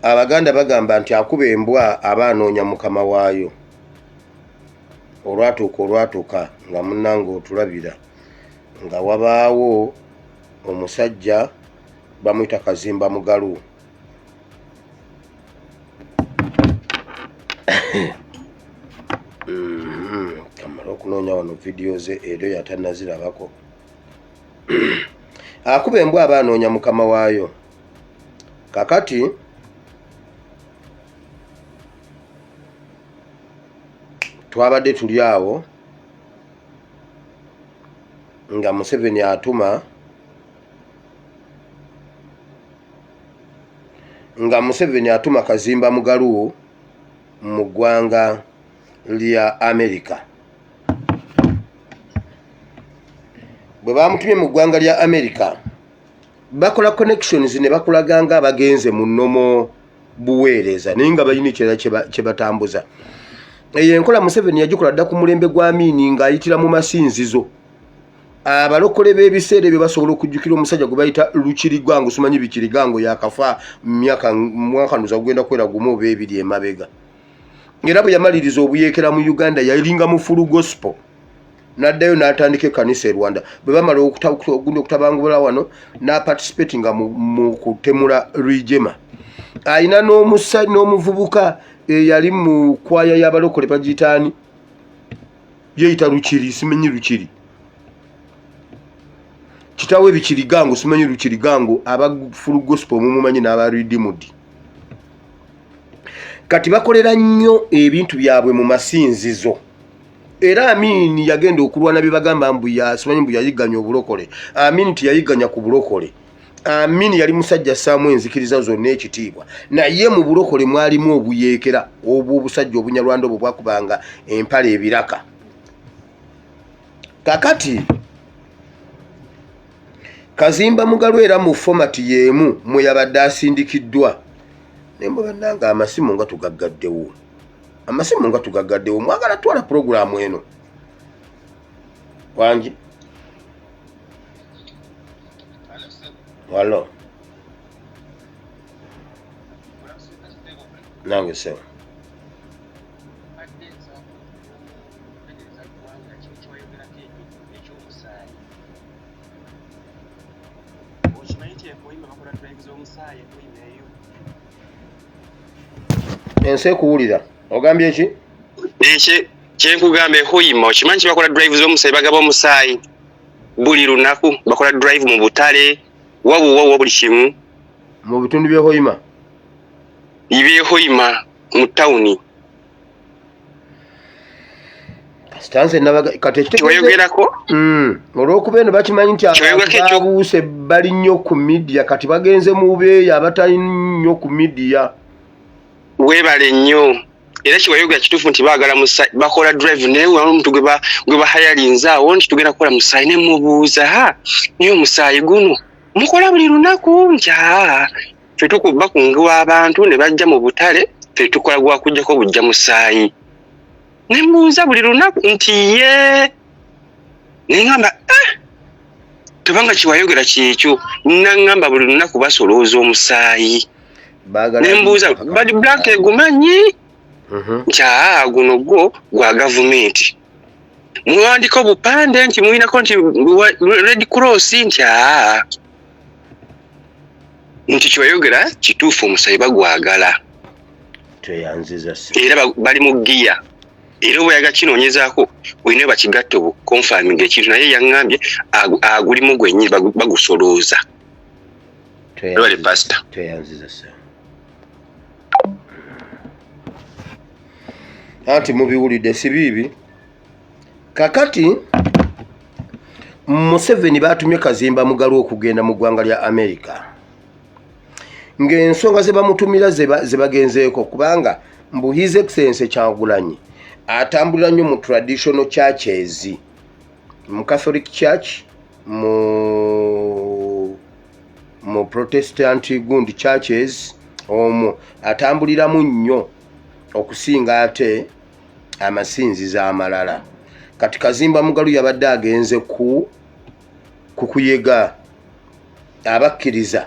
Abaganda bagamba nti akuba embwa aba anoonya mukama waayo. Olwatuuka olwatuuka nga munnange otulabira nga wabaawo omusajja bamuyita Kazimba Mugalu. Kamale okunoonya wano vidiyo ze ero yatanazirabako. Akuba embwa aba anoonya mukama waayo. Kakati twabadde tuli awo nga Museveni atuma nga Museveni atuma Kazimba Mugalu mu ggwanga lya Amerika. Bwe bamutumye mu ggwanga lya Amerika bakola connections ne bakulaga nga abagenze mu nnomo buweereza naye nga balina ekirala kye batambuza. Eyo enkola Museveni yagikola dda ku mulembe gwa Amiini ng'ayitira mu masinzizo. Abalokole b'ebiseera ebyo basobola okujjukira omusajja gwe bayita Lukirigango, simanyi Bikirigango, yakafa myaka mwaka ndoza gugenda kuwera gumu oba ebiri emabega. Era bwe yamaliriza obuyeekera mu Uganda yalinga mu full gospel n'addayo n'atandika ekkanisa e Rwanda. Bwe bamala okutabangula wano n'aparticipatinga mu kutemula Rwigyema. Alina n'omuvubuka eyali mu kwaya y'abalokole bagiyita ani? Yeeyita Lukiri, simanyi Lukiri. Kitaawe Bikirigango, simanyi Lukirigango, aba full gospel mumumanyi n'aba Redeemed. Kati bakolera nnyo ebintu byabwe mu masinzizo. Era Amini yagenda okulwana bye bagamba mbu simanyi mbu yayigganya obulokole. Amini teyayigganya ku bulokole. Amini yali musajja assaamu enzikiriza zonna ekitiibwa, naye mu bulokole mwalimu obuyeekera obw'obusajja obunyarwanda obwo bwakubanga empale ebiraka. Kakati Kazimba Mugalu era mu fomati y'emu mwe yabadde asindikiddwa. Naye mwe bannange amasimu nga tugaggaddewo, amasimu nga tugaggaddewo, mwagala twala pulogulaamu eno wangi. Walo nange sebo. Ensi ekuwulira ogambye ki? Kyenkugamba ehoima okimanyi nti bakola drive z'omusaayi, bagaba omusaayi buli lunaku, bakola drive mu butale wawuwawa buli kimu mu bitundu by'e Hoima, by'e Hoima mu tawuni. Sitanze nabaga kati ekitegeeza Olw'okuba eno bakimanyi nti abantu babuuse bali nnyo ku media, kati bagenze mu beeyo abatali nnyo ku media. Weebale nnyo. Era kiwayogera kituufu nti baagala musaayi, bakola drive naye waliwo omuntu gwe bahayalinze awo nti tugenda kukola musaayi, ne mubuuza ha naye omusaayi guno mukola buli lunaku? Nti aa ffe bakungiwa abantu ne bajja mu butale, ffe tukola gwa kuggyako bujja musaayi. Ne mbuuza buli lunaku nti ye, ne ŋŋamba tobanga kiwayogera kyekyo, naŋŋamba buli lunaku basolooza omusaayi. Ne mbuuza bad black egumanyi? Nti aa guno gwo gwa gavumenti, muwandika obupande nti mulinako nti Red Cross, nti aa nti kiwayogera kituufu omusaayi bagwagala. Era bali mu giya, era oba kinoonyezaako olina bakigatta obu confirming ekintu, naye yaŋŋambye agulimu gwennyini bagusolooza. Webale pastor. Tweyanziza sir. Anti mubiwulidde si biibi. Kakati Museveni batumye Kazimba Mugalu okugenda mu ggwanga lya Amerika ng'ensonga ze bamutumira ze bagenzeeko, kubanga mbu His Excellency Kyagulanyi atambulira nnyo mu traditional churches, mu Catholic Church, mu Protestant gundi churches, omwo atambuliramu nnyo okusinga ate amasinzizo amalala. Kati Kazimba Mugalu yabadde agenze ku kukuyega abakkiriza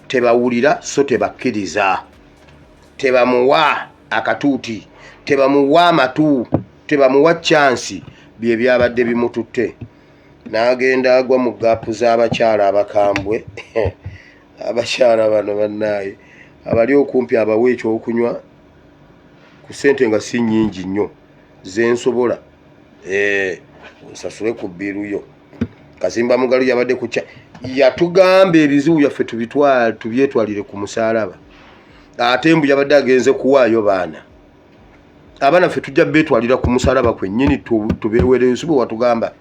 tebawulira so tebakkiriza. Tebamuwa akatuuti, tebamuwa amatu, tebamuwa chansi. Bye byabadde bimututte n'agenda agwa mu gaapu z'abakyala abakambwe. Abakyala bano bannaaye abali okumpi abawa ekyokunywa ku ssente nga si nnyingi nnyo zensobola, onsasule ku bbiiru yo. Kazimba Mugalu yabadde kukya yatugamba ebizibu byaffe tubitwale tubyetwalire ku musaalaba, ate mbu yabadde agenze kuwaayo baana. Abaana ffe tujja beetwalira ku musalaba kwennyini tubeewereyo, si bwe watugamba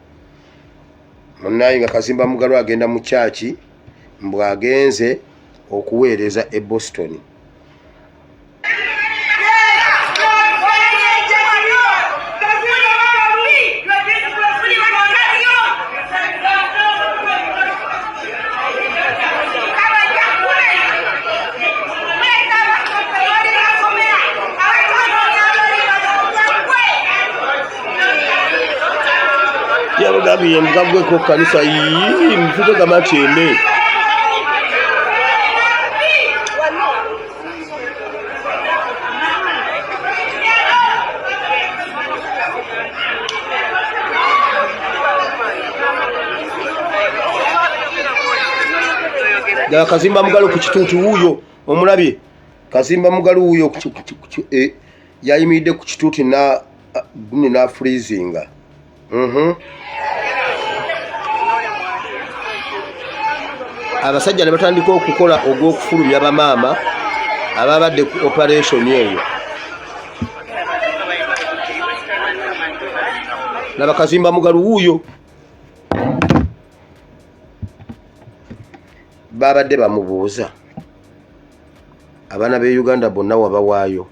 munnaye? Nga Kazimba Mugalu agenda mu kyaki, mbw agenze okuweereza e Boston. Yabagambye mugagweko kanisa yii mutugamba nti eme ddala. Kazimba Mugalu ku kituuti wuuyo, omulabye Kazimba Mugalu wuuyo yayimiridde ku kituuti na gundi n'afreezinga. Abasajja ne batandika okukola ogw'okufulumya bamaama ababadde ku operation eyo. Laba Kazimba Mugalu wuuyo, babadde bamubuuza abaana b'e Uganda bonna wabawaayo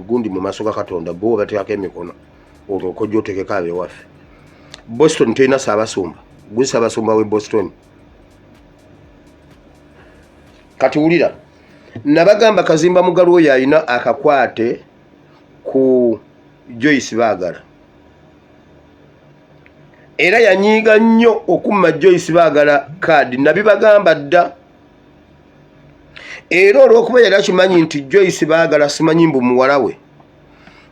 gundi mu maaso ga Katonda, bo bateekako emikono, olwo okojja otekeko abewaffe. Boston terina saabasumba, gwe saabasumba we Boston. Kati wulira, nabagamba Kazimba Mugalu oyo alina akakwate ku Joyce Baagala, era yanyiiga nnyo okumma Joyce Baagala kaadi. Nabibagamba dda, era olw'okuba yali akimanyi nti Joyce Baagala simanyi mbu muwala we,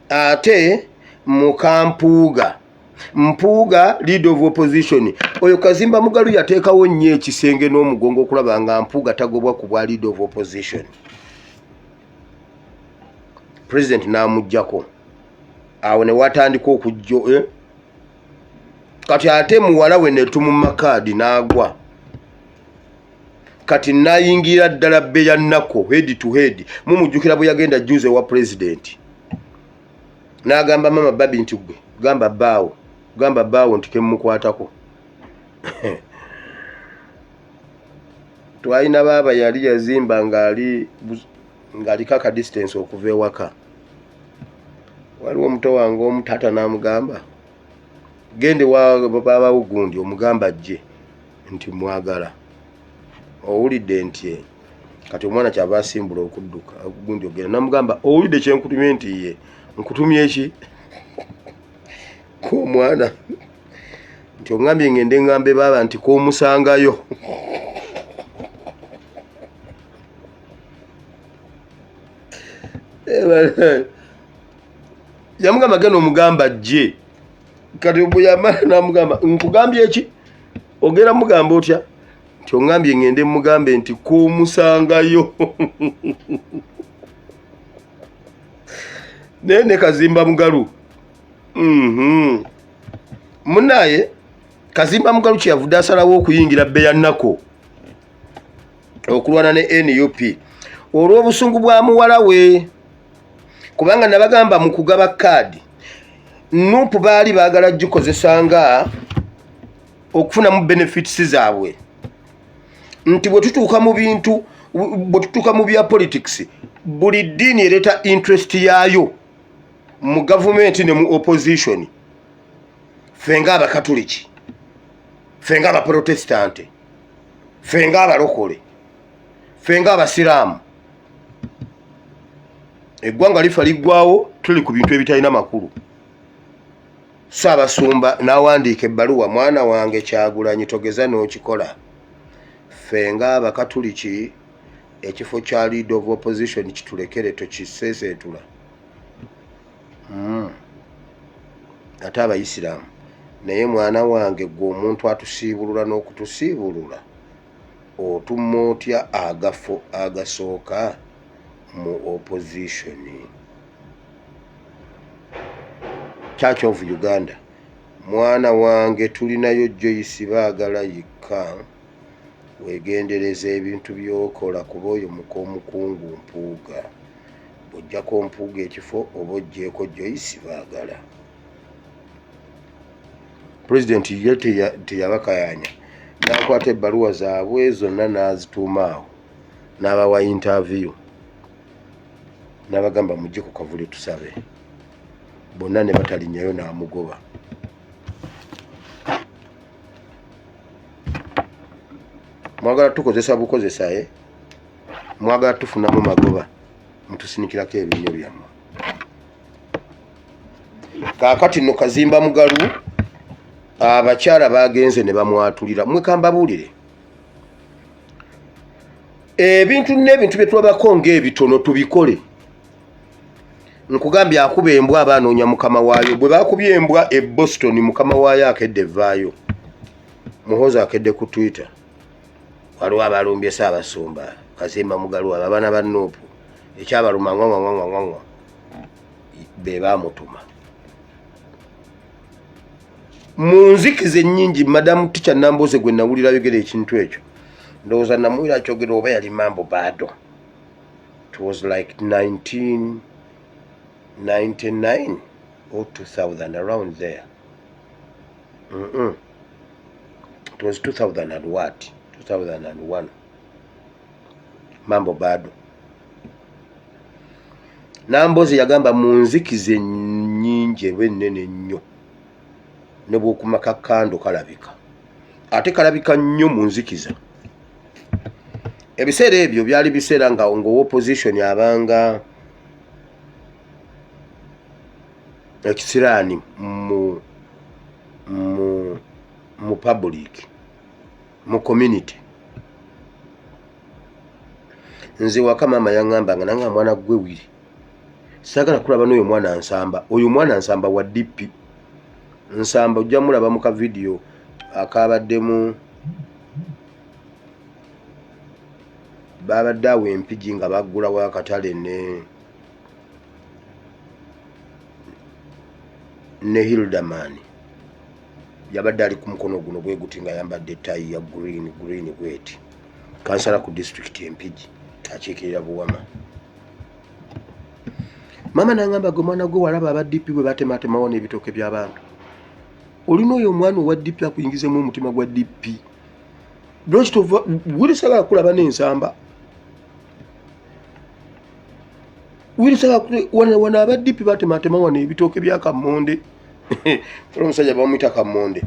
ate mukampuuga Mpuuga lead of opposition oyo Kazimba Mugalu yateekawo nnyo ekisenge n'omugongo okulaba nga Mpuuga tagobwa ku bwa lead of opposition. President n'amuggyako awo ne watandika okujjo, eh? Kati ate muwala we netumumma kaadi n'agwa. Kati nayingira ddala beya nako head to head. Mumujjukira bwe yagenda juze wa president n'agamba mama babi nti gwe gamba bbaawo, gamba bbaawo nti kemukwatako. Twalina baaba yali yazimba ng'ali ng'aliko aka distance okuva ewaka. Waliwo omuto wange omu, taata n'amugamba, gende wa baabawo gundi omugamba ajje nti mwagala. Owulidde nti kati omwana kyava asimbula okudduka gundi ogenda namugamba, owulidde kyenkutumye? Nti ye nkutumye ki? Ku omwana nti oŋambye ngende ŋŋambe baaba nti k'omusangayo. Yamugamba genda omugamba ajje. Kati bwe yamala namugamba, nkugambye eki? Ogenda mugamba otya nti oŋambye ŋŋende mugambe nti k'omusangayo? Naye ne Kazimba Mugalu, Munaye Kazimba Mugalu kyeyavudde asalawo okuyingira bbeya nako okulwana ne NUP olw'obusungu bwa muwala we, kubanga nabagamba mu kugaba kaadi NUP baali baagala gikozesa nga okufunamu benefits zaabwe, nti bwe tutuuka mu bintu, bwe tutuuka mu bya politics, buli ddiini ereeta interest yaayo mu gavumenti ne mu opposition. Ffe nga Abakatuliki, ffe nga Abaprotestante, ffe nga Abalokole, ffe nga Abasiraamu, eggwanga lifa liggwawo tuli ku bintu ebitalina makulu. Ssaabasumba n'awandiika ebbaluwa, mwana wange Kyagulanyi, togeza n'okikola. Ffe nga Abakatuliki Ekifo kya leader of opposition kitulekere, tokiseeseetula. Ate abayisiraamu naye, mwana wange, gwe omuntu atusiibulula n'okutusiibulula, otumma otya agafo agasooka mu opposition? Church of Uganda, mwana wange, tulinayo Joyce Baagala yikka. Wegendereza ebintu byokola, kuba oyo muka omukungu Mpuuga. Bw'ojjako Mpuuga ekifo, oba oggyeko Joyce Baagala. Pulezidenti ye teyabakayanya, n'akwata ebbaluwa zaabwe zonna n'azituuma awo, n'abawa interview, n'abagamba, "Mujje ku kavule tusabe." Bonna ne batalinnyayo, n'amugoba. Mwagala tukozesa bukozesa, e mwagala tufunamu magoba, mutusinikirako ebinnyo byammwe. Kaakati nno Kazimba Mugalu, abakyala bagenze ne bamwatulira. Mwe kambabuulire ebintu n'ebintu bye tulabako ng'ebitono, tubikole. Nkugambye, akuba embwa aba anoonya mukama waayo. Bwe bakubye embwa e Boston, mukama waayo akedde evaayo. Muhozi akedde ku Twitter, waliwo abalumbye Ssaabasumba Kazimba Mugalu. Abo abaana ba NUP ekyabaluma ngwangwangwangwangwa, be bamutuma mu nzikiza ennyingi. Madamu Ticha Namboze gwe nawulira ayogera ekintu ekyo, ndowooza namuwulira akyogera oba yali Mambo Bado. It was like 1999 or 2000, around there. It was 2000 and what, 2001. Mambo Bado Nambozi yagamba, mu nzikiza ennyingi eba ennene ennyo, ne bwokuma kakando kalabika, ate kalabika nnyo mu nzikiza. Ebiseera ebyo byali biseera nga ngaopposition abanga ekisiraani mu public, mu community. Nze waka maama yaŋŋamba nga nanga, "Mwana gwe Wiri, saagala kulaba n'oyo mwana Nsamba. Oyo mwana Nsamba wa DP. Nsamba ojja mulaba mu kavidiyo akabaddemu, babadde awo Empigi nga baggulawo akatale ne Hilderman. Yabadde ali ku mukono guno bwe guti, nga ayambadde etayi ya green green bweti, kansala ku disitulikiti Empigi, akiikirira Buwama. Maama nangamba, 'Gwe mwana gwe, walaba aba DP bwe batematemawo n'ebitooke by'abantu? Olina oyo omwana owa DP akuyingizemu omutima gwa DP. Lwaki tova wiri? Sagala kulaba n'Ensamba wiri, sagala wana. Aba DP batematema wano ebitooke bya Kammonde.' Omusajja bamuyita Kammonde.